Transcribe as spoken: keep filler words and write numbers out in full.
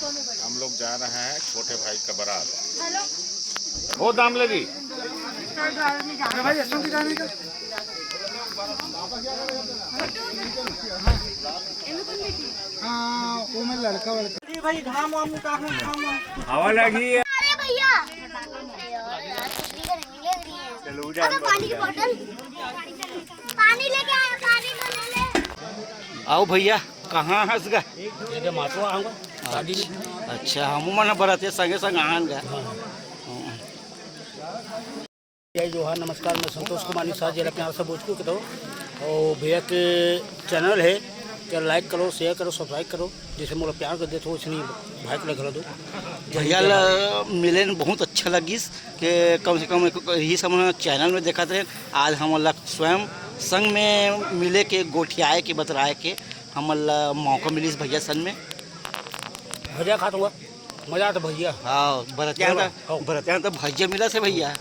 हम लोग जा रहे हैं छोटे भाई का बारात। वो दाम ले ली। हाँ, वो मैं लड़का वड़का। अरे भैया, चलो, जा। अरे पानी की बोतल, पानी लेके आया, पानी बना ले। आओ भैया, कहाँ हंस गा? ये माथुआ आऊंगा। अच्छा, हम मन बरत हे संगे संग आन गा। जय जोहार, नमस्कार, मैं संतोष कुमार निषाद, जरा प्यार से बोझ को करो। और भैया के चैनल है, क्या लाइक करो, शेयर करो, सब्सक्राइब करो, जैसे मोला प्यार कर देते हो, इसलिए भाई को करो दो। भैया ला मिले न बहुत अच्छा लगिस कि कम से कम एक, यही सब हम चैनल में देखत रहे। आज हमन ला स्वयं संग में मिले के, गोठियाए के, बतराए के हमन ला मौका मिलिस भैया संग में। भैया खात हुआ मजा आता भैया। हाँ, बरतिया तो, हाँ। बरतिया तो भैया मिला से भैया।